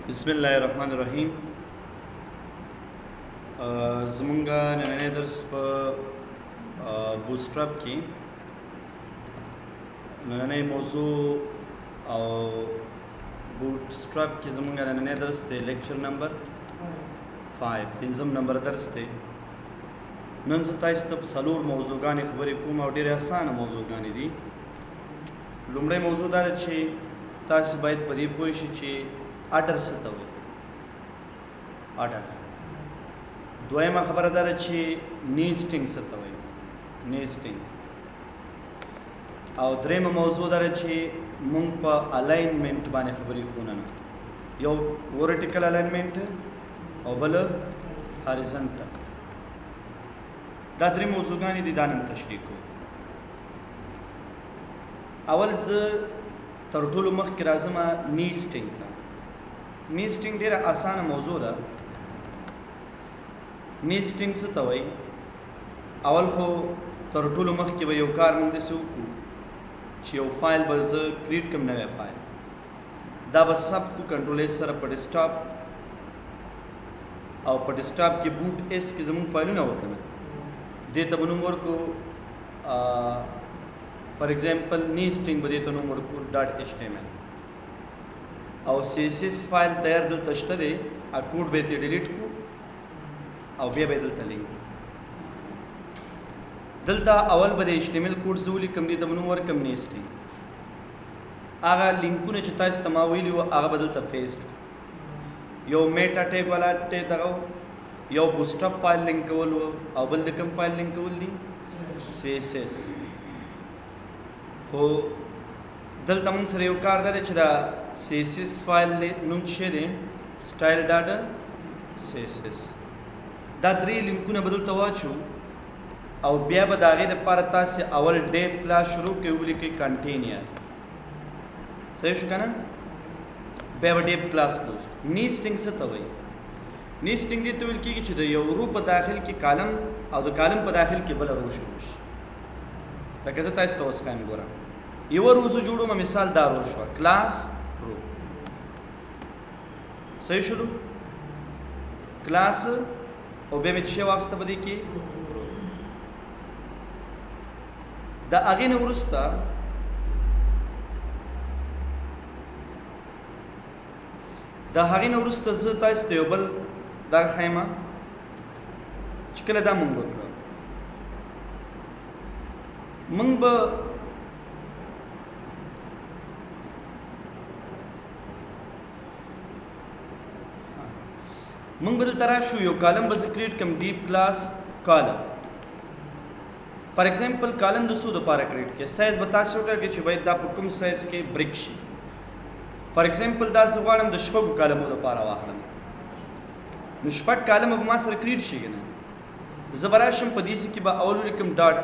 بسم الله الرحمن الرحیم. زمونږ نننی درس په بوټسټراپ کې نننی موضوع او بوټسټراپ کې زمونږ نننی درس دی لیکچر نمبر 5، پنځم نمبر درس دی. نن زه تاسو ته په څلور موضوعګانې خبرې کوم او ډېرې اسانه موضوعګانې دي. لومړی موضوع دا ده چې تاسو باید په دې پوه شئ چې اډر څه ته وایي اډر. دویمه خبره دا ده چې نیسټینګ څه ته وایي نیسټینګ. او دریمه موضوع دا ده چې مونږ په الاینمنت باندې خبرې کوو نن، یو ورټیکل الاینمنت او بل هاریزنټل. دا درې موضوعګانې دي، دا نن تشریح کوو. اول زه تر ټولو مخکې راځم نیسټینګ ته. نیسټینګ ډیره اسانه موضوع ده. نیسټینګ څه ته وایي؟ اول خو تر ټولو مخکې به یو کار موږ داسې وکړو چې یو فایل به زه کریټ کړم، نوی فایل، دا به ثبت کو کنټرول ایس سره په ډیسکټاپ، او په ډیسکټاپ کې بوټ ایس کې زموږ فایلونه وکنه، دې ته به نوم ورکو فار ایگزامپل نیسټینګ به دې ته نوم ورکو ډاټ ایچ ټي ایم ایل. او سی اس اس فایل تیار دلته شته دی، ا کوډ به یې ډیلیټ کو او بیا به یې دلته لینک. دلته اول به د ایچ ټي ایم ایل کوډ زه ولیکم، دې ته به نوم ورکړم نیسټینګ. هغه لینکونه چې تاسو ته ما ویلي وو هغه به دلته پیسټ کړو. یو میټا ټیګ والا ټیګ دغه، یو بوسټاپ فایل لینک کول او بل د کوم فایل لینک کول دي سی اس اس. خو دلته موږ سره یو کار دی چې دا سی اس اس فایل نوم څه دی، سټایل ډاټ سی اس اس. دا درې لینکونه به دلته واچو او بیا به د هغې دپاره تاسې اول ډیف کلاس شروع کړئ، ولیکئ کنټینر، صحیح شو که نه؟ بیا به ډیف کلاس کلوز کړو. نیسټینګ څه ته وایي؟ نیسټینګ دې ته ویل کېږي چې د یو رو په داخل کې کالم او د کالم په داخل کې بله رو شروع شي. لکه زه تاسو ته اوس ښایم، ګوره یوه رو زه جوړوم، مثال دا رو شوه کلاس رو، صحیح شولو؟ کلاس او بیا مې څه واخیسته په دې کې رو. د هغې نه وروسته زه تاسو ته یو بل دا ښایم چې کله دا مونږ وکړو، مونږ به دلته راشو، یو کالم به زه کریټ کړم، ډیپ کلاس کالم. فار ایگزامپل کالم د څو دپاره کریټ کړي، سایز به تاسې وټاکئ چې باید دا په کوم سایز کې بریک شي. فار ایگزامپل دا زه غواړم د شپږو کالمو دپاره واخلم، نو شپږ کالمه به ما سره کریټ شي که نه؟ زه به راشم په دې ځای کې به اول ولیکم ډاټ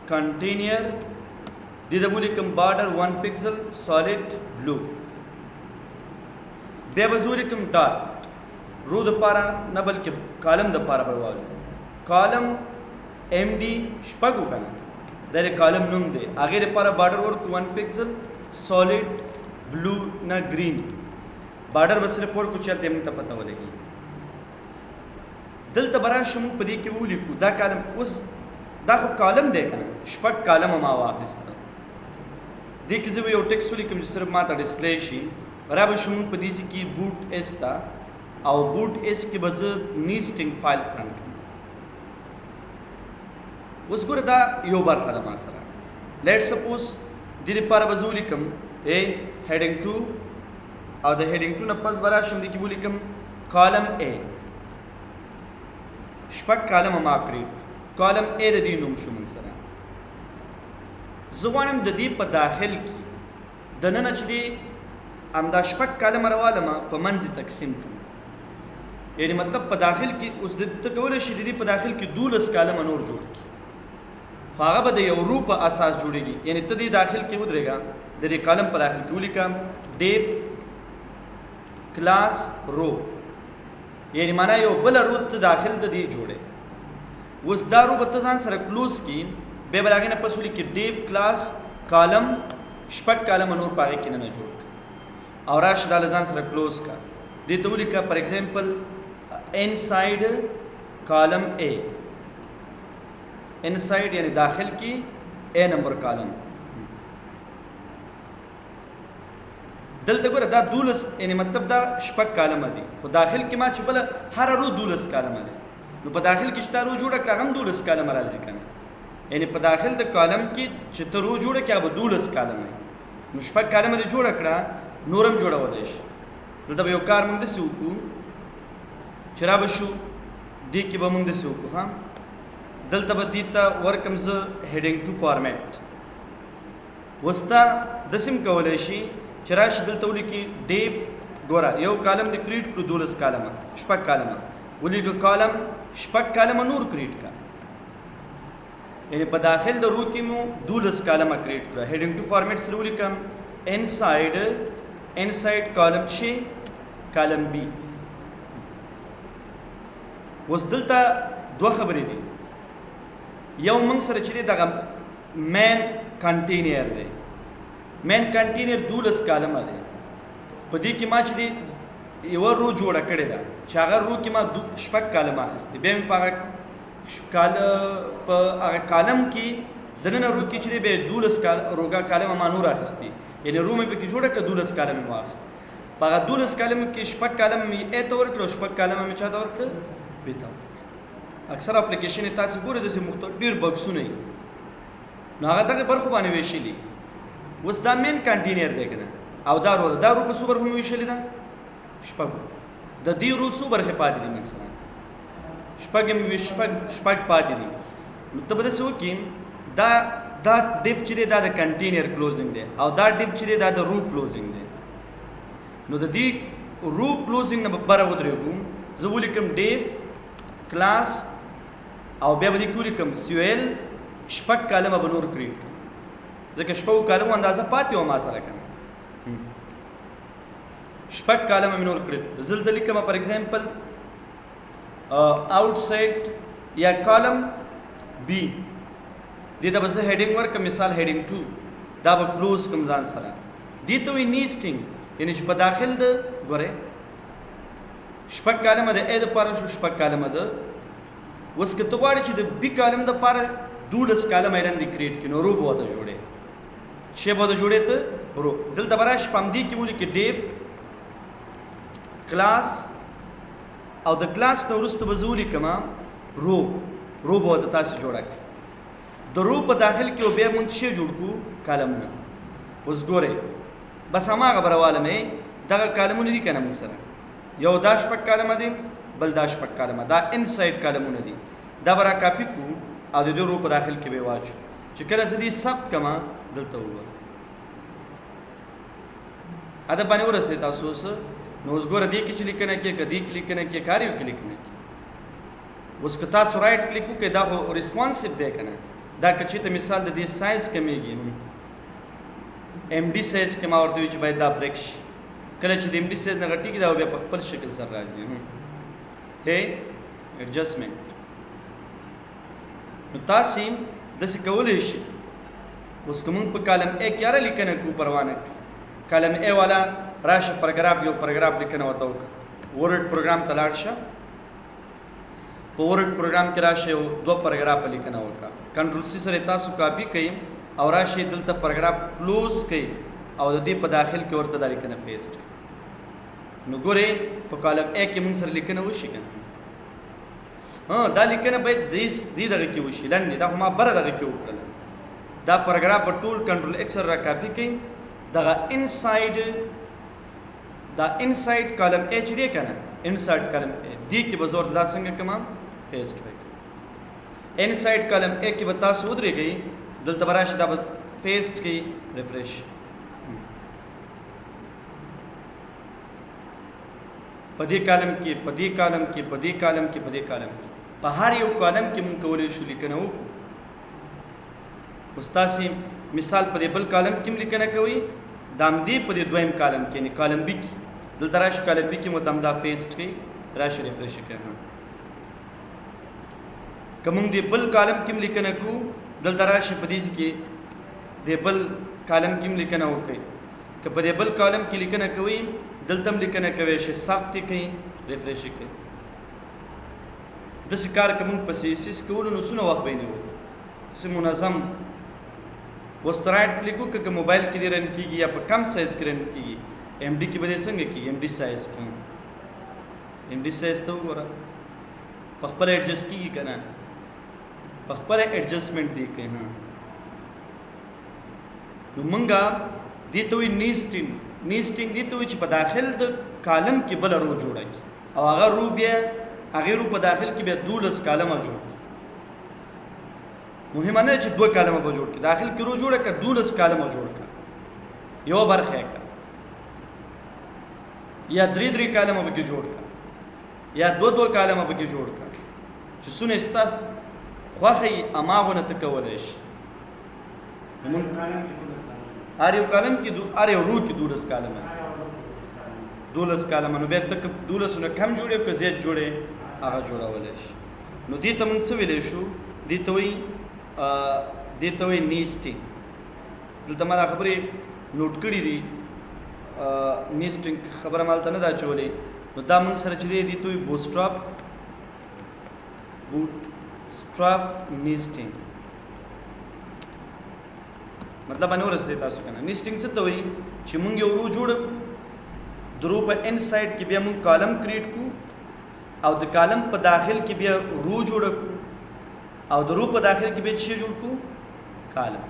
کنټینر، دې ته به ولیکم بارډر 1 پکسل سالډ بلو. بیا به زه ولیکم ډاټ رو دپاره نه بلکې کالم دپاره به والو کالم ایم ډي شپږ که نه، دا د کالم نوم دی، هغې دپاره بارډر ورکړو 1 پکسل سالډ بلو نه ګرین. بارډر به صرف ورکړو چې هلته یې موږ ته پته ولګي. دلته به راشو موږ په دې کې ولیکو دا کالم، اوس دا خو کالم دی که نه، شپږ کالمه ما واخیسته. دې کې زه به یو ټیکس ولیکم چې صرف ما ته ډسپلی شي. را به شو موږ په دې ځای کې بوټ اس ته، او بوټ اس کې به زه نیسټینګ فایل پرنټ کړم. اوس ګوره دا یو برخه ده ما سره. لیټ سپوز دې لپاره به زه ولیکم ای هیډینګ 2، او د هیډینګ 2 نه پس به راشم دې کې ولیکم کالم ای، شپږ کالمه ما کریټ، کالم ای د دې نوم شو موږ سره. زه غواړم د دې په داخل کې دننه چې دی همدا شپږ کالمه راوالم په منځ تقسیم کړم، یعنی مطلب په داخل کې اوس د ته کولی شي د دې په داخل کې 12 کالمه نور جوړ کړي، خو هغه به د یو رو په اساس جوړېږي. یعنی ته دې داخل کې ودرېږه، د دې کالم په داخل کې ولیکه ډیپ کلاس رو، یعنی معنا یو بله رو ته داخل د دې جوړې. اوس دا رو به ته ځان سره کلوز کړي، بیا به د هغې نه پس ولیکې ډیپ کلاس کالم شپږ کالمه نور په هغې کې ننه جوړ کړه، او راشه دا له ځان سره کلوز کړه. دې ته ولیکه فار ایگزامپل انساید کالم اے، انساید یعنی داخل کی اے نمبر کالم۔ دلته ګوره دا 12، یعنی مطلب دا شپږ کالمه دي، خو داخل کې ما چې بله هره row 12 کالمه دی، نو په داخل کې چې تا row جوړه کړه هغه هم 12 کالمه راځي که نه؟ یعنی په داخل د کالم کې چې ته row جوړه کړې هغه به 12 کالمه وي، نو شپږ کالمه دې جوړه کړه، نور هم جوړولی شي۔ دلته به یو کار موږ داسې وکړو چې را به شو دې کې به موږ داسې وکړو، ښه دلته به دې ته ورکړم زه heading 2 فارمیټ۔ اوس ته داسې هم کولی شي چې راشي دلته ولیکي div۔ ګوره یو کالم دې create کړو 12 کالمه، شپږ کالمه ولیکه، کالم شپږ کالمه نور create کړه، یعنی په داخل د row کې مو 12 کالمه create کړه۔ heading 2 فارمیټ سره ولیکم inside column چې column B۔ اوس دلته دوه خبرې دي۔ یو موږ سره چې دی دغه main container دی، main container 12 کالمه دی، په دې کې ما چې دی یوه row جوړه کړې ده چې هغه row کې ما شپږ کالمه اخیستې، بیا مې په هغه په هغه کالم کې دننه row کې چې دی بیا 12 row ګا کالمه ما نور اخیستې، یعنی row مې پکې جوړه کړه، 12 کالمه مې واخیستې۔ په هغه 12 کالمو کې شپږ کالم مې A ته ورکړ او شپږ کالمه مې چا ته ورکړه؟ B ته ورکړه۔ اکثر اپلیکیشن تاسو ګورئ داسې مختلف ډېر بکسونه وي، نو هغه دغه برخو باندې ویشلي۔ اوس دا main container دی که نه، او دا row ده، دا row په څو برخو مې ویشلې ده؟ شپږو۔ د دې row څو برخې پاتې دي موږ سره؟ شپږ مې ویش، شپږ پاتې دي۔ نو ته به داسې وکړې، دا div چې دی دا د container closing دی، او دا div چې دی دا د row closing دی۔ نو د دې row closing نه به بره ودرېږو، زه ولیکم div class او بیا به دې کې ولیکم col شپږ کالمه به نور create کړم، ځکه شپږو کالمو اندازه پاتې وه ما سره که نه، شپږ کالمه مې نور create کړل۔ زه دلته لیکم for example outside یا column B، دې ته به زه heading ورکړم، مثال heading 2، دا به close کړم ځان سره۔ دې ته وایي nesting، یعنی چې په داخل د ګورې شپږ کالمه د A دپاره شو، شپږ کالمه د۔ اوس که ته غواړې چې د B column دپاره 12 کالمه یې لاندې create کړې، نو row به ورته جوړې، چې به ورته جوړې ته row۔ دلته به راشي په همدې کې ولیکې div class، او د کلاس نه وروسته به زه ولیکم row، row به ورته تاسې جوړه کړئ۔ د row په داخل کې بیا مونږ څه جوړ کړو؟ کالمونه۔ اوس ګورئ بس هماغه به راوالم، دغه کالمونه دي که نه مونږ سره، یو دا شپږ کالمه دی، بل دا شپږ کالمه، دا inside کالمونه دي، دا به را کاپي کړو او د دې row په داخل کې به یې واچو، چې کله زه دې ثبت کړم دلته وګوره هدف باندې ورسېد تاسو اوس۔ نو اوس ګوره دې کې چې لیکنه کې، که دې کې لیکنه کې، که هر یو کې لیکنه کې۔ اوس که تاسو right click وکړئ، دا خو responsive دی که نه، دا که چېرته مثال د دې سایز کمېږي، MD size کې ما ورته وویل چې باید دا break شي، کله چې د MD size نه غټېږي دا بیا په خپل شکل سره راځي۔ هی adjustment۔ نو تاسې داسې کولی شئ۔ اوس که موږ په column A کې هره لیکنه کوو پروا نه کوي، column A والا راشه پاراګراف، یو پاراګراف لیکنه ورته وکړه، Word program ته لاړ شه، په Word program کې راشه یو دوه پاراګراف لیکنه وکړه، control C سره تاسو کاپي کړئ او راشئ دلته پاراګراف close کړئ او د دې په داخل کې ورته دا لیکنه paste کړئ۔ نو ګورئ په column A کې موږ سره لیکنه وشي که نه؟ ها دا لیکنه باید دې دغه کې وشي لاندې، دا خو ما بره دغه کې وکړله۔ دا پاراګراف به ټول control X سره را کاپي کړئ، دغه inside، دا inside column A چې دی که نه، inside column A دې کې به زه ورته دا څنګه کړم؟ paste وکړم۔ inside column A کې به تاسو ودرېږئ، دلته به راشي دا به paste کړئ، refresh۔ په دې کالم کې، په دې کالم کې، په دې کالم کې، په دې کالم کې، په هر یو کالم کې مونږ کولی شو لیکنه وکړو۔ اوس تاسې مثال په دې بل کالم کې هم لیکنه کوئ، د همدې په دې دویم کالم کې، یعنې column B کې، دلته راشي column B کې مو ته همدا paste کړئ، راشي refresh کړئ۔ که مونږ دې بل کالم کې هم لیکنه کوو، دلته راشي په دې ځای کې دې بل کالم کې هم لیکنه وکړئ، که په دې بل کالم کې لیکنه کوئ دلته هم لیکنه کوی شي، ثبت یې کوي، ریفریش یې کوي. داسې کار که موږ په سی اس اس کولو نو څومره وخت به یې نیولو؟ داسې منظم. اوس ته رایټ کلیک وکړه، که موبایل کې دې رن کېږي یا په کم سایز کې رن کېږي، ایم ډي کې به دې څنګه کېږي؟ ایم ډي سایز کې، ایم ډي سایز ته وګوره، په خپله ایډجسټ کېږي که نه؟ په خپله ایډجسټمنټ دی کوي. ها، نو مونږه دې ته وایي نیسټینګ. نیسټینګ دې ته وایي چې په داخل د کالم کې بله رو جوړه کړي، او هغه رو بیا هغې رو په داخل کې بیا 12 کالمه جوړ کړي. مهمه نه چې 2 کالمه به جوړ کړي، داخل کې رو جوړه کړه، 12 کالمه جوړ کړه، یوه برخه یې کړه، یا درې درې کالمه پکې جوړ کړه، یا دوه دوه کالمه پکې جوړ کړه، چې څونه ستا خوښه وي هماغونه ته کولی شي. موږ هر یو کالم کې هر یو رو کې 12 کالمه، 12 کالمه. نو بیا ته که 12 نه کم جوړې که زیات جوړې هغه جوړولی شي. نو دې ته موږ څه ویلی شو؟ دې ته وایي، دې ته وایي نیسټینګ. دلته ما دا خبرې نوټ کړې دي. نیسټینګ خبره ما دلته نه ده اچولې. نو دا موږ سره چې دی دې ته وایي بوټسټراپ، بوټسټراپ نیسټینګ. مطلب باندې ورسېدئ تاسو که نه؟ نیسټینګ څه ته وایي؟ چې موږ یو رو جوړ کړو، د رو په انسایډ کې بیا موږ کالم کریټ کړو، او د کالم په داخل کې بیا رو جوړ کړو، او د رو په داخل کې بیا څه جوړ کړو؟ کالم.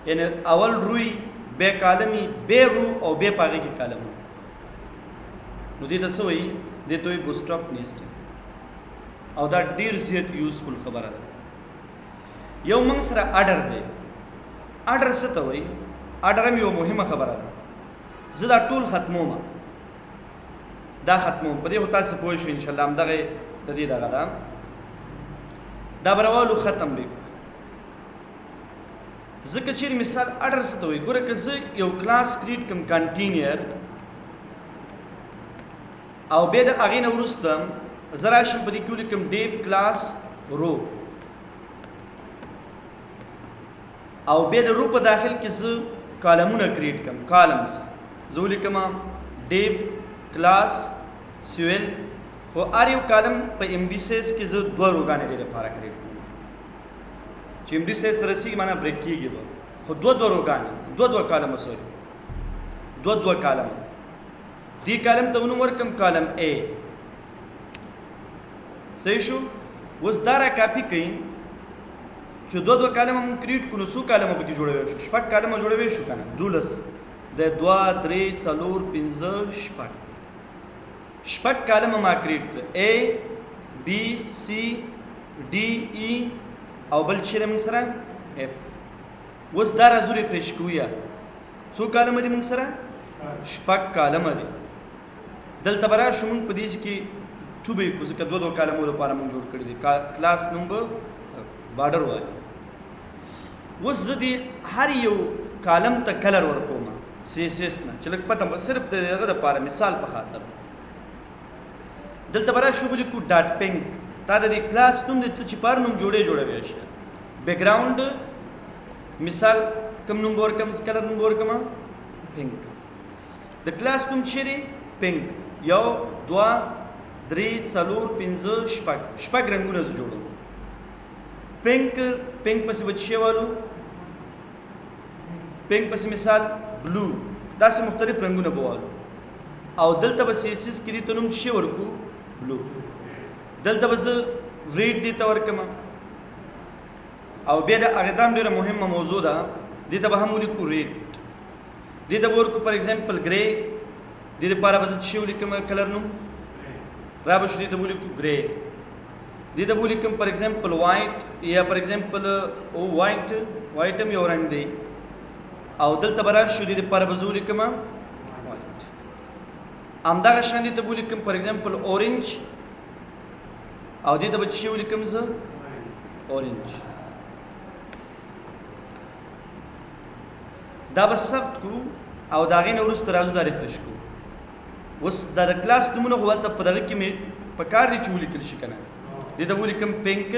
یعنی اول روی، بیا کالمي، بیا رو، او بیا په هغې کې کالم. نو دې ته څه وایي؟ دې ته وایي بوټسټراپ نیسټینګ. او دا ډیر زیات یوزفul خبره ده. یو موږ سره اډر دی. اډر څه ته وایي؟ اډر هم یو مهمه خبره ده. زه دا ټول ختموم، دا ختموم، په دې خو تاسو پوه شئ انشاءالله. همدغه د دې دغه ده، دا به راوالو ختم به کړو. زه که چېرې مثال اډر څه ته وایي؟ ګوره که زه یو کلاس کریټ کړم کنټینر، او بیا د هغې نه وروسته زه راشم په دې کې ولیکم ډیو کلاس رو، او بیا د رو په داخل کې زه کالمونه کریټ کړم، کالمز زه ولیکم ډیو کلاس سویل. خو هر یو کالم په ایم ډي سایز کې زه دوه روګانې دې لپاره کریټ کوم، چې ایم ډي سایز ته رسېږي معنا بریک کېږي به، خو دوه دوه روګانې، دوه دوه کالمه، سوري دوه دوه کالمه. دې کالم ته نوم ورکړم کالم ای. صحیح شو؟ اوس دا را کاپي کړئ چې دوه دوه کالمه مونږ کریټ کړو، نو څو کالمه پکې جوړوی شو؟ شپږ کالمه جوړوی شو که نه؟ 12، د 2 3 4 5 شپږ، شپږ کالمه ما کریټ کړه، ای بی سی ډي ای او بل چیرې موږ سره اف. اوس دا راځو ریفرش کوو، یا څو کالمه دي موږ سره؟ شپږ کالمه دي. دلته به راشو موږ په دې کې ټو به یې کړو، ځکه دوه دوه کالمو لپاره موږ جوړ کړي دي. کلاس نوم به بارډر والي. اوس زه دې هر یو کالم ته کلر ورکوم سی اس اس نه، چې لږ پته مو صرف د هغه دپاره مثال په خاطر. دلته به راشو ولیکو ډاټ پینک. تا د دې کلاس نوم دی، ته چې په هر نوم جوړې جوړوی شي. بکګراوند مثال کوم نوم به ورکړم؟ کلر نوم به ورکړم پینک. د کلاس نوم چیرې؟ پینک. 1 2 3 4 5 شپږ، شپږ رنګونه زه جوړوم. پینک، پینک پسې به څه والو؟ پینک پسې مثال بلو، داسې مختلف رنګونه به والو. او دلته به سی اس اس کې دې ته نوم څه ورکو؟ بلو. دلته به زه ریډ دې ته ورکړم. او بیا د هغې دا هم ډېره مهمه موضوع ده، دې ته به هم ولیکو ریډ. دې ته به ورکو فار اگزامپل ګرې. دې لپاره به زه څه ولیکم؟ کلر نوم را به شو، دې ته ولیکو ګرې. دې ته به ولیکم فار اگزامپل وایټ، یا فار اگزامپل او وایټ، وایټ هم یو رنګ دی. او دلته به راشو، دې لپاره به زه ولیکم وایټ. همدغه شان دې ته به ولیکم فار اگزامپل اورنج، او دې ته به څه ولیکم زه؟ اورنج. دا به ثبت کو او د هغې نه وروسته راځو دا ریفرش کو. اوس دا د کلاس نومونه خو هلته په دغه کې مې په کار دي چې ولیکل شي که نه. دې ته به ولیکم پینک،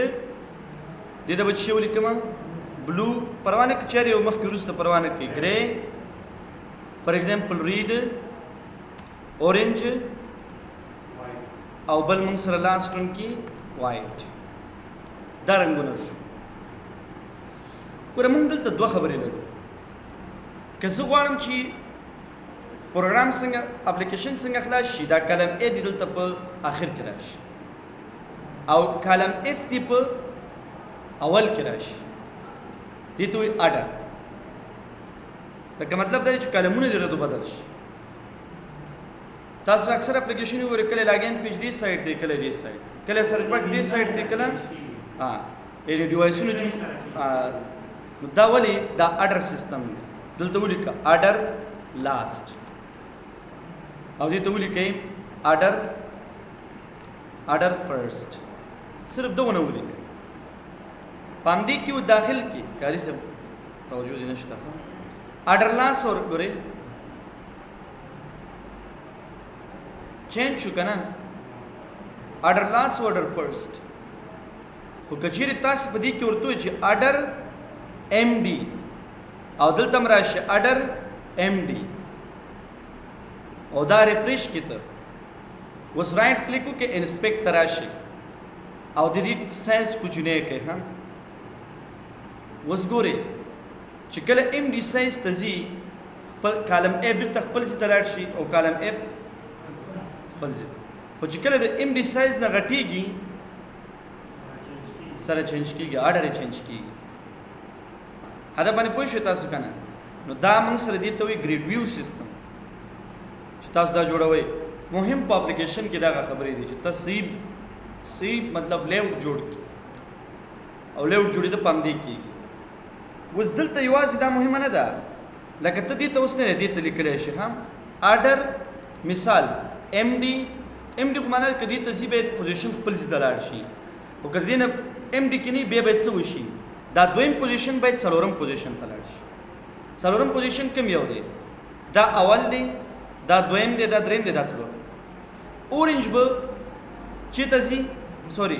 دې ته به څه ولیکم؟ بلو. پروا نه که چېرې یو مخکې وروسته پروا نه کوي. ګرې فار اگزامپل ریډ، اورنج او بل موږ سره لاس کړم کې وایټ. دا رنګونه شو. ګوره موږ دلته دوه خبرې لرو. که زه غواړم چې پروګرام څنګه اپلیکیشن څنګه خلاص شي، دا کلم ای دی دلته په آخر کې راشي او کلم اف دی په اول کې راشي. دې ته وایي اډر. لکه مطلب دا دی چې کلمونه دې ردو بدل شي. تاسو اکثر اپلیکیشن وګورئ، کله لاګین پیج دی سایډ دی، کله دی سایډ، کله سرچ باکس دی سایډ دی، کله ها یعنی ډیوایسونه چې نو دا ولی دا اډر سیستم دی. دلته ولیکه اډر لاست او دې ته ولیکئ اډر اډر فرست. صرف دغه ولیکه په همدې کې و داخل کې کاري صاحب توجه دې نشته. اډر لاس ور ګورئ چینج شو کنه، اډر لاس او اډر فرست. خو کچېرې تاسو په دې کې ورته وایئ چې اډر ایم ډي او دلته هم راشي اډر ایم ډي او دا ریفریش کړي، ته اوس رایټ کلیک وکړئ، انسپیکټ ته راشي او د دې سایز کوچنی کړئ. ها اوس ګورئ چې کله ایم ډي سایز ته ځي، خپل کالم ای بیرته خپل ځای ته لاړ شي او کالم اف خپل ځای ته. خو چې کله د ایم ډي سایز نه غټېږي سره چینج کېږي، آرډر یې چینج کېږي. هدف باندې پوه شئ تاسو که نه؟ نو دا موږ سره دې ته وایي ګریډ ویو سیستم چې تاسو دا جوړوئ. مهم په اپلیکیشن کې دغه خبرې دي چې ته صحیح صحیح مطلب لیاوټ جوړ کړي او لیاوټ جوړېده په همدې کېږي. اوس دلته یوازې دا مهمه نه ده، لکه ته دې ته اوس نه دې ته لیکلی شي هم آرډر مثال ایم ډي. ایم ډي خو معنا که دې ته ځي باید پوزیشن خپل ځای ته لاړ شي، خو که دې نه ایم ډي کې نه بیا باید څه وشي؟ دا دویم پوزیشن باید څلورم پوزیشن ته لاړ شي. څلورم پوزیشن کوم یو دی؟ دا اول دی، دا دویم دی، دا دریم دی، دا څلورم. اورنج به چېرته ځي؟ سوري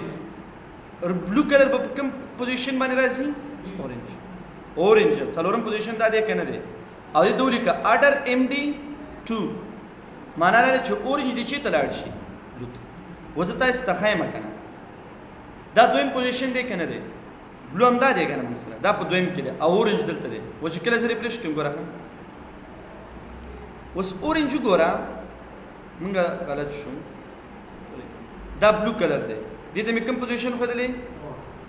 بلو کلر به په کوم پوزیشن باندې راځي؟ اورنج. اورنج څلورم پوزیشن دا دی که نه دی؟ او دې ته ولیکه آرډر ایم ډي 2، معنا دا ده چې اورنج دې چېرته لاړ شي؟ بلو ته. اوس زه تاسو ته ښایم که نه دا دویم پوزیشن دی که نه دی؟ بلو همدا دی که نه؟ موږ سره دا په دویم کې دی او اورنج دلته دی. اوس چې کله زه ریفرش کړم، ګوره اوس اورنج وګوره، موږ غلط شو، دا بلو کلر دی. دې ته مې کوم پوزیشن ښودلی؟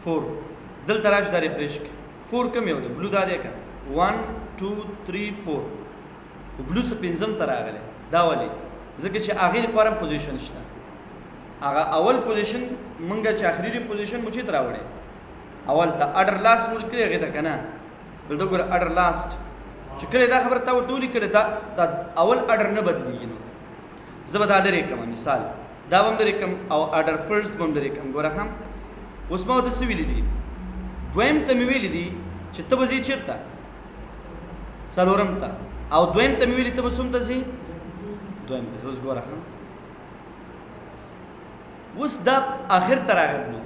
4. دلته راشه دا ریفرش کړه. 4 کوم یو دی؟ بلو دا دی که نه؟ 1 2 3 4. خو بلو څه پنځم ته راغلی. دا ولې؟ ځکه چې هغې لپاره هم پوزیشن شته. هغه اول پوزیشن مونږ چې اخري پوزیشن مو چېرته راوړی؟ اول ته. اډر لاست مو لیکلی هغې ته که نه؟ دلته وګوره اډر لاست چې کله دا خبره تا ورته ولیکله، دا اول اډر نه بدلېږي. نو زه به دا لرې کړم، مثال دا به هم لرې کړم او اډر فرست به هم لرې کړم. ګوره هم اوس ما ورته څه ویلي دي؟ دویم ته مې ویلي دي چې ته به ځې چېرته؟ څلورم ته. او دویم ته مې ویلي ته به څوم ته ځې؟ دویم ته. اوس ګوره هم اوس دا آخر ته راغی بلو،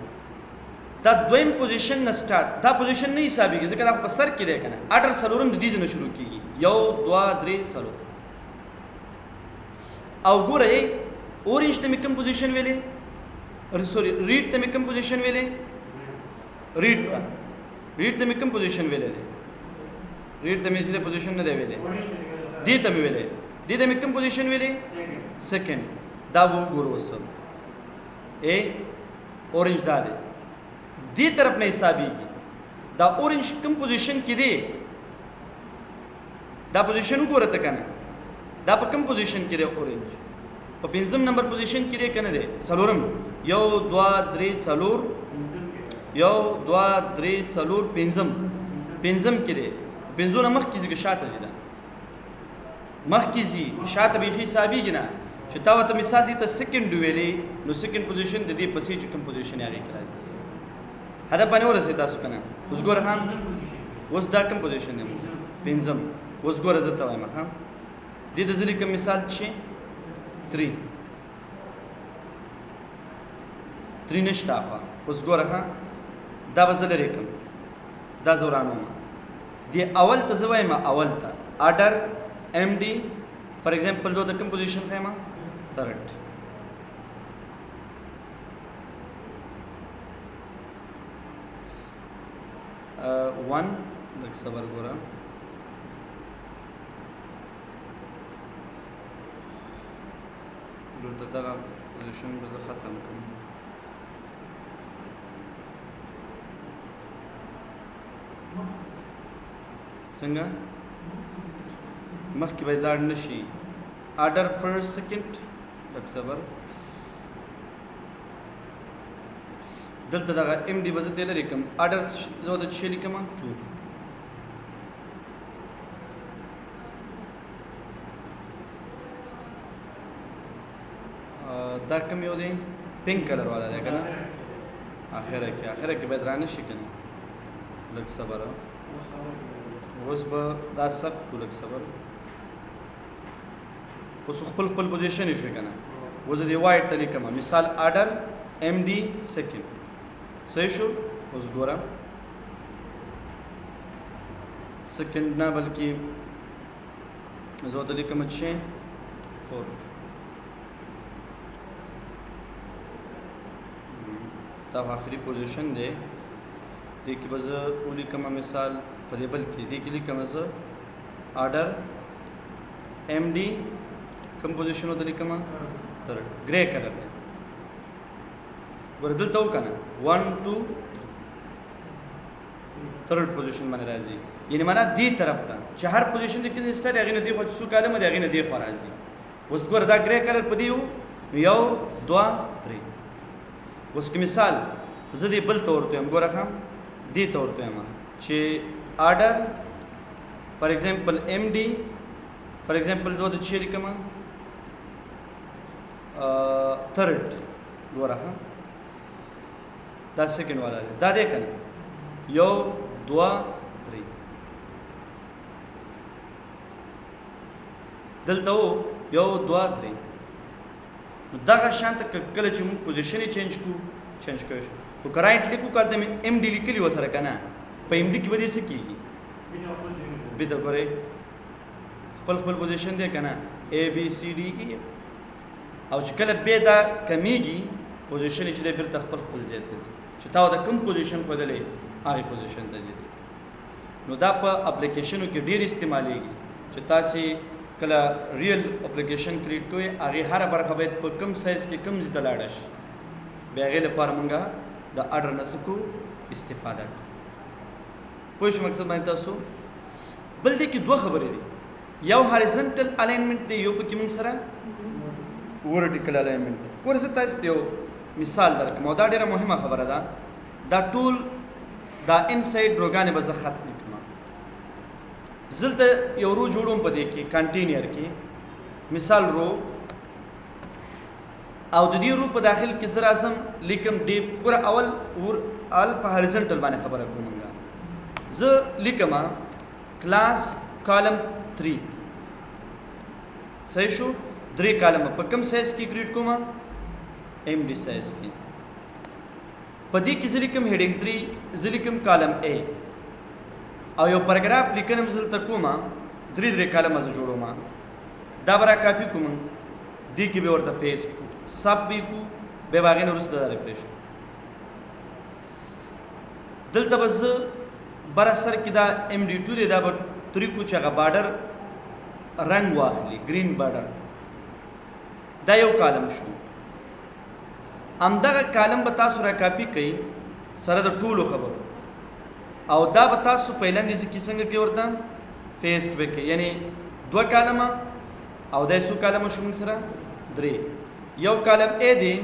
دا دویم پوزیشن نه سٹارټ، دا پوزیشن نه حسابېږي ځکه دا په سر کې دی که نه. اډر څلورم د دې ځای نه شروع کېږي، 1 2 3 4. او ګوره اورنج ته مې کوم پوزیشن ویلې؟ سوري ریډ ته مې کوم پوزیشن ویلې؟ ریډ ته، ریډ ته مې کوم پوزیشن ویلې دی؟ ریډ ته مې چې پوزیشن نه دی ویلې، دې ته مې ویلې. دې ته مې کوم پوزیشن ویلې؟ سیکنډ. دا وګورو اوس ای اورنج دا دی، دې طرف نه حسابېږي. دا اورنج کوم پوزیشن کې دی؟ دا پوزیشن وګوره ته که نه، دا په کوم پوزیشن کې دی؟ اورنج په پنځم نمبر پوزیشن کې دی که نه دی؟ څلورم، 1 2 3 4، 1 2 3 4 پنځم، پنځم کې دی. پنځو نه مخکې ځي که شاته ځي؟ دا مخکې ځي، شاته بیخي حسابېږي نه. چې تا ورته مثال دې ته سیکنډ ویلې، نو سیکنډ پوزیشن د دې پسې چې کوم پوزیشن یې هغې کې راځي. هدف باندې ورسېد تاسو که نه؟ اوس ګوره هم اوس دا کوم پوزیشن دی؟ موږ پنځم. اوس ګوره زه ته وایم ها دې ته زه لیکم مثال چې 3 3 نشته اخوا. اوس ګوره ها دا به زه لرې کړم، دا زه ورانوم. دې اول ته زه وایم، اول ته آرډر ایم ډي فار ایگزامپل زه ورته کوم پوزیشن ښایم؟ Third. 1 لږ صبر ګوره. دلته دغه پوزیشن به زه ختم کړم. څنګه مخکې باید لاړ نه شي. ارډر فرست سیکنډ، لږ صبر. دلته دغه ام ډي به زه ته لیکم. ارډر زه ورته څه لیکم؟ 2. دا کوم یو دی؟ پینک کلر والا دی که نه؟ اخره کې، اخره کې باید رانه شي که نه؟ لږ صبر، اوس به دا سب کو. لږ صبر. اوس خپل خپل پوزیشن شو که نه؟ اوس دې وایټ ته لیکم، مثال ارډر ام ډي سیکنډ. صحیح شو؟ اوس ګوره، سیکنډ نه بلکې زه ورته لیکم چې فورت. دا آخري پوزیشن دی. دې کې به زه ولیکم، مثال په دې بل کې، دې کې لیکم زه ارډر ام ډي، کوم پوزیشن ورته لیکم؟ تر ګری کلر دی. ګوره دلته وکنه، 1 2 تھرډ پوزیشن باندې راځي. یعنی معنا دې طرف ته چې هر پوزیشن کې سټارټ، هغې نه دې خوا چې څو کالمه دی، هغې نه دې خوا راځي. اوس ګوره دا ګری کلر په دې و، نو 1 2 3. اوس که مثال زه دې بل ته ورته یم، ګوره ښه، دې ته ورته یم چې ارډر فار ایگزامپل ام ډي، فار ایگزامپل زه ورته چې لیکم تھرډ. ګوره ښه، دا سیکنډ والا دی، دا دی که نه؟ 1 2 3. دلته و 1 2 3. نو دغه شان ته کله چې موږ پوزیشن یې چینج کو، چینج کوی شو. خو که رایټ لیکو، که هلته مې ام ډي لیکلي ورسره که نه، په ام ډي کې به دې څه کېږي؟ بیا ګورئ خپل خپل پوزیشن دی که نه؟ ای بي سي ډي ای. او چې کله بیا دا کمیږي پوزیشن یې چې دی، بېرته خپل خپل ځای ته ځي، چې تا د کوم پوزیشن ښودلی هغې پوزیشن ته ځي. نو دا په اپلیکیشنو کې ډېر استعمالیږي چې تاسې کله ریل اپلیکیشن کریټ کوئ، هغې هره برخه باید په کم سایز کې کم ځای ته لاړه شي. بیا هغې لپاره مونږ د ارډر نه څه کوو؟ استفاده کوو. پوه شو مقصد باندې تاسو؟ بل دې کې دوه خبرې دي. یو هاریزنټل الاینمنټ دی، یو پکې مونږ سره ورټیکل الاینمنټ دی. ګوره زه تاسو ته یو مثال درکړم، او دا ډېره مهمه خبره ده. دا ټول دا انسایډ روګانې به زه ختمې کړم. زه دلته یو رو جوړوم په دې کې کانټینر کې، مثال رو، او د دې رو په داخل کې زه راځم لیکم ډیپ. ګوره اول ور ال په هاریزنټل باندې خبره کوم. زه لیکم کلاس کالم 3. صحیح شو؟ درې کالم په کم سایز کې کریټ کوم؟ ام ډي سایز کې. په دې کې زه لیکم هډینګ 3، زه لیکم کالم ا، او یو پاراګراف لیکنم زه دلته کوم. درې درې کالم زه جوړوم. دا به را کاپي کوم، دې کې به ورته پیسټ کو، سب به کو، بیا به هغې نه وروسته دا ریفرش کو. دلته به زه بره سر کې دا ام ډي 2 دی، دا به تري کو چې هغه بارډر رنګ واخلي، ګرین بارډر. دا یو کالم شو. همدغه کالم به تاسو را کاپي کړئ سره د ټولو خبرو، او دا به تاسو په لاندې ځای کې څنګه کوئ؟ ورته پیسټ وکړئ. یعنی دوه کالمه، او دا څو کالمه شو موږ سره؟ درې. یو کالم ا دی،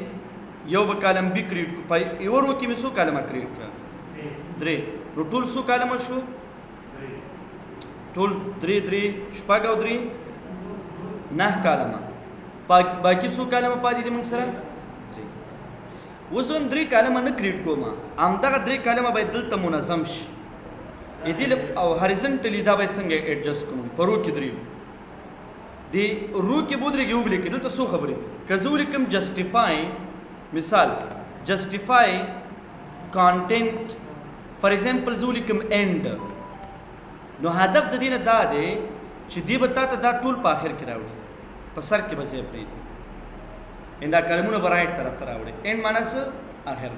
یو به کالم بی کریټ کو. په یو رو کې مې څو کالمه کریټ کړه؟ درې. نو ټول څو کالمه شو؟ ټول درې درې شپږ او درې نه کالمه. باقي څو کالمه پاتې دي موږ سره؟ درې. اوس هم درې کالمه نه کریټ کوم، همدغه درې کالمه باید دلته منظم شي. دې او هاریزنټلی دا باید څنګه اډجسټ کوم؟ په رو کې درې دی، رو کې به ودرېږي. ولیکئ دلته څو خبرې. که زه ولیکم جسټیفای، مثال جسټیفای کانټینټ، فار ایگزامپل زه ولیکم اند، نو هدف د دې نه دا دی چې دی به تا ته دا ټول په آخر کې راوړي، په سر کې به ځای پرېږدي. ان دا کالمونه به رایټ طرف ته راوړي. اند معنا څه؟ اخر.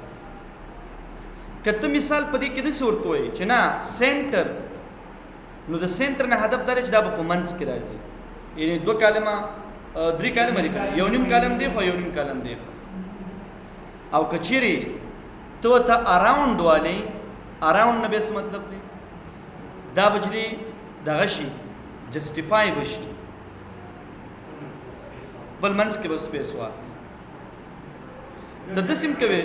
که ته مثال په دې کې داسې ورته وایې چې نه سنټر، نو د سنټر نه هدف دا دی چې دا به په منځ کې راځي، یعنی دوه کالمه درې کالمه دي کنه، یو نیم کالم دی خو یو نیم کالم دی خو. او که چیرې ته ورته اراوند والې، اراوند نه بیا څه مطلب دی؟ دا به چې دی دغه شي، جسټیفای به شي، بل منځ کې به سپیس واخلي. ته داسې هم کوې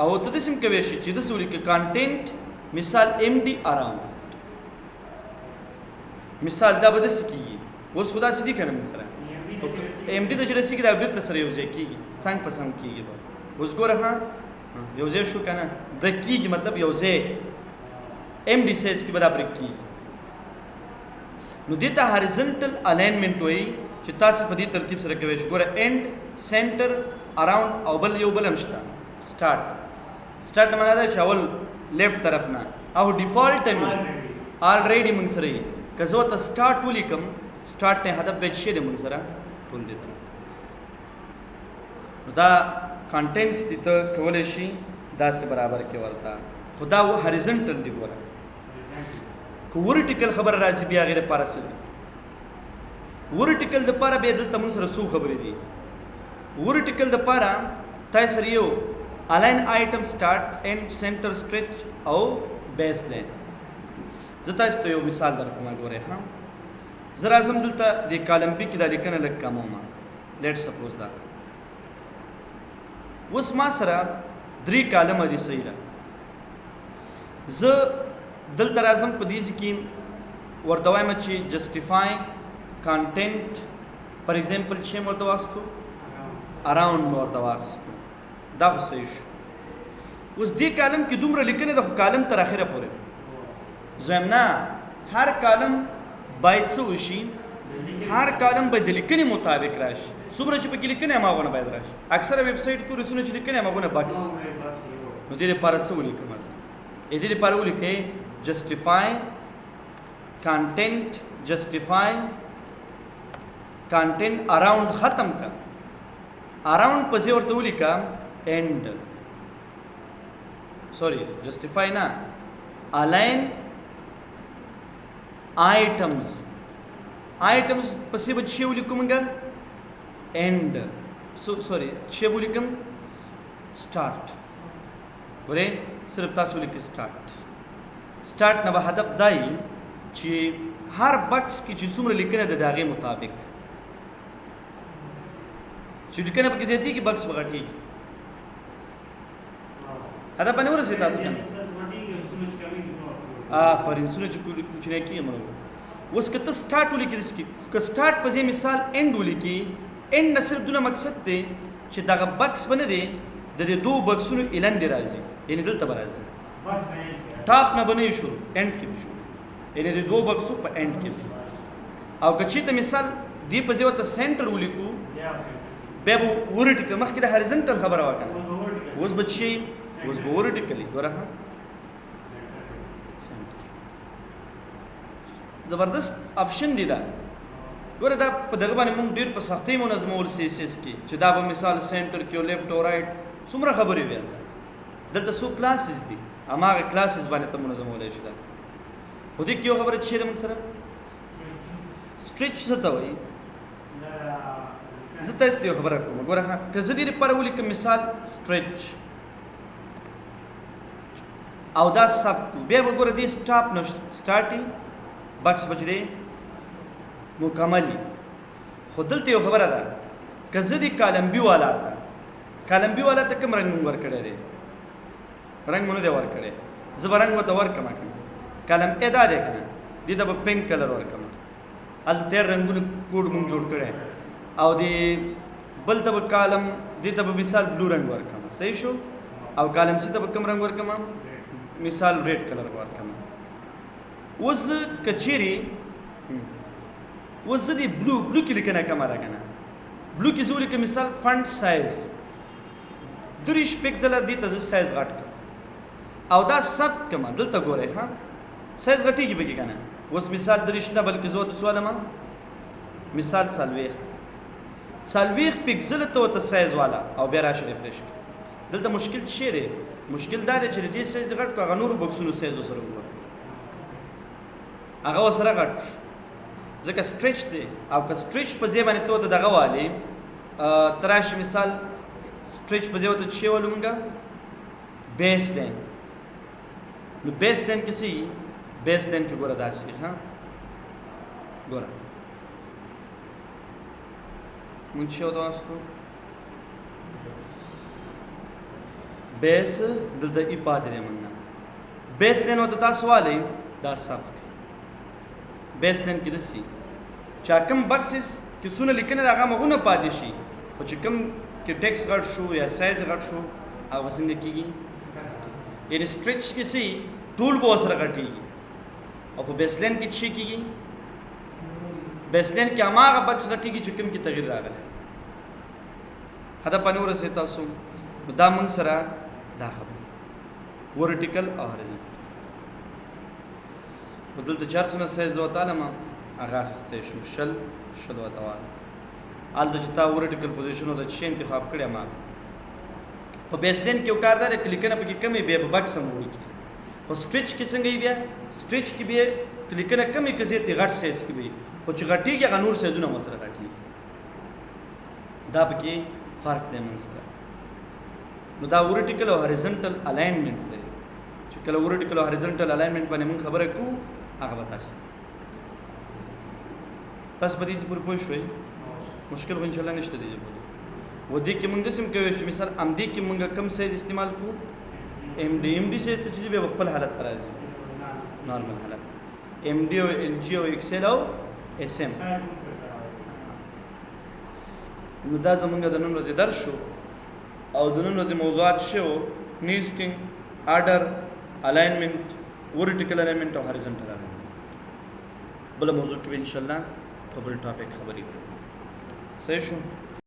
او ته داسې هم کوی شي چې داسې ولیکې کانټینټ مثال ایم ډي اراوند، مثال دا به داسې کېږي. اوس خو داسې دي که نه موږ سره ایم ډي ته چې رسېږي دا بېرته سره یو ځای کېږي، څنګ په څنګ کېږي به. اوس ګوره ها یو ځای شو که نه، بریک کېږي، مطلب یو ځای ایم ډي سایز کې به دا بریک کېږي. نو دې ته هاریزنټل الاینمنټ وایي چې تاسو په دې ترتیب سره کوی شئ. ګوره اند، سنټر، اراوند او بل یو بل هم شته سٹارټ. سٹارټ نه معنا دا چې اول لیفټ طرف نه، او ډیفالټ هم الریډي مونږ سره یي. که زه ورته سٹارټ ولیکم، سٹارټ نه هدف به څه دی مونږ سره ټول دی طرف. نو دا کانټینټس دي ته کولی شي داسې برابر کې ورته، خو دا هاریزنټل دی. ګوره که ورټیکل خبره راځي بیا هغې دپاره څه دي؟ ورټیکل دپاره بیا دلته مونږ سره څو خبرې دي. ورټیکل دپاره تاسو سره یو الاین آیټم، سٹارټ، اند، سنټر، سټریچ او بیس لاین. زه تاسو ته یو مثال درکوم. ګورئ ها، زه راځم دلته د کالم بي کې دا لیکنه لږ کموم. لیټ سپوز دا اوس ما سره درې کالمه دي، صحیح ده. زه دلته راځم په دې ځای کې ورته وایم چې جسټیفای کانټینټ، فار ایگزامپل چې مې ورته واخیستو اراوند مې ورته واخیستو، دا خو صحیح شو. اوس دې کالم کې دومره لیکنې ده، خو کالم تر اخره پورې زه وایم نه، هر کالم باید څه وشي؟ هر کالم باید د لیکنې مطابق راشي. څومره چې پکې لیکنې هماغونه باید راشي. اکثره ویب سایټ ګوري څومره چې لیکنې هماغونه بکس. نو دې لپاره څه ولیکم؟ زه دې لپاره ولیکئ جسټیفای کانټینټ، جسټیفای کانټینټ اراوند ختم کا، اراوند په ځای ورته ولیکه اند، سوري جسټیفای نه، الاین آیټمز. آیټمز پسې به څه ولیکو مونږه؟ اند، سوري څه ولیکم؟ سٹارټ. ګورئ صرف تاسو ولیکئ سٹارټ. سٹارټ نه به هدف دا وي چې هر بکس کې چې څومره لیکنه ده د هغې مطابق چې لیکنه پکې زیاتېږي بکس به غټېږي. هدف باندې ورسېد تاسو ته؟ آفرین. څونه چې کوچنی کېږي مړه. اوس که ته سټارټ ولیکې داسې کې، که سټارټ په ځای مثال اند ولیکې، اند نه صرف دونه مقصد دی چې دغه بکس به نه دی، د دې دوو بکسونو الندې راځي، یعنې دلته به راځي، ټاپ نه به نه یې شروع، اند کې به شروع، یعنې د دوو بکسو په اند کې به. او که چېرته مثال دې په ځای ورته سنټر ولیکو، بیا به ورټیکل. مخکې د هاریزنټل خبره وه که نه، اوس به چې اوس به ورټیکلي. ګوره ها سنټر زبردست اپشن دی دا. ګوره دا په دغه باندې مونږ ډېر په سختۍ منظمول سی اس اس کې، چې دا به مثال سنټر کې او لیفټ او رایټ څومره خبرې ویل. دلته څو کلاسز دي، هماغه کلاسز باندې ته منظمولی شي. دا خو دې کې یو خبره چې موږ سره سټریچ څه ته وایي، زه تاسو ته یو خبره کوم. ګوره ها، که زه دې لپاره ولیکم مثال سټریچ او دا ثبت کو، بیا به ګوره دې سټاپ نو سټارټي بکس به چې دی مکمل وي. خو دلته یو خبره ده، که زه دې کالم بي والا ته، کالم بي والا ته کوم رنګ مونږ ورکړی دی؟ رنګ مو نه دی ورکړی، زه به رنګ ورته ورکړم که نه. کالم ای دا دی که نه، دې ته به پینک کلر ورکړم. هلته تیر رنګونو کوډ مونږ جوړ کړی، او دې بل ته به کالم دې ته به مثال بلو رنګ ورکړم، صحیح شو. او کالم سی ته به کوم رنګ ورکړم؟ مثال ریډ کلر ورکړم. اوس که چیرې اوس زه دې بلو کې لیکنه کومه ده که نه، بلو کې زه ولیکم مثال فنټ سایز 23 پکسله، دې ته زه سایز غټ کړم او دا ثبت کړم. دلته ګورئ ها، سایز غټېږي پکې که نه. اوس مثال 23 نه بلکې زه ورته څه والم؟ مثال 40. 40 پکسل ته ورته size والا او بیا راشه refresh کړه. دلته مشکل څه دی؟ مشکل دا دی چې د دې size غټ کړو، هغه نورو بکسونو size ورسره وګوره، هغه ورسره غټ شو، ځکه stretch دی. او که stretch په ځای باندې ته ورته دغه والې، ته راشي مثال stretch په ځای ورته څه شی والو موږ؟ baseline. نو baseline کې څه وي؟ baseline کې ګوره داسې، ها ګوره مونږ څه ورته واستو؟ base دلته ای پاتې دی مونږ نه. baseline ورته تاسو والئ، دا صف کړئ. baseline کې داسې چې کوم boxes کې څونه لیکنه ده هغه مغونه پاتې شي، خو چې کوم کې ټیکس غټ شو یا size غټ شو هغه څنګه کېږي؟ یعنی stretch کې څه ټول به ورسره غټېږي. او په baseline کې څه کېږي؟ baseline کې هماغه box غټېږي چې کوم کې تغییر راغلی. هدف باندې ورسېد تاسو؟ نو دا موږ سره دا خبره vertical او horizontal. نو دلته چې هر څومره size ورته علم هغه اخیستی شو، 20 20 ورته واله. هلته چې تا vertical position ورته چې انتخاب کړی، هماغه په baseline کې یو کار دا دی که لیکنه پکې کمې بیا به box هم وړوکی. خو stretch کې څنګه وي؟ بیا stretch کې بیا که لیکنه کمې که زیاتې غټ size کې وي، خو چې غټېږي هغه نور سایزونه هم ورسره غټېږي. دا پکې فرق دی موږ سره. نو دا vertical او horizontal alignment دی، چې کله vertical او horizontal alignment باندې موږ خبره کوو هغه به تاسو په دې پورې پوه شوئ. مشکل خو انشاءالله نشته دې پورې. و دې کې موږ داسې هم کوی شو، مثال همدې کې موږ کم size استعمال کړو، MD MD size ته چې بیا خپل حالت ته راځي، normal حالت MD او LG او XL او SM. نو دا زمونږ د نن ورځې درس شو، او د نن ورځې موضوعات شو nesting، order، alignment، vertical alignment او horizontal alignment. بله موضوع کې به انشاءالله په بل topic خبرې کوو. صحیح شو؟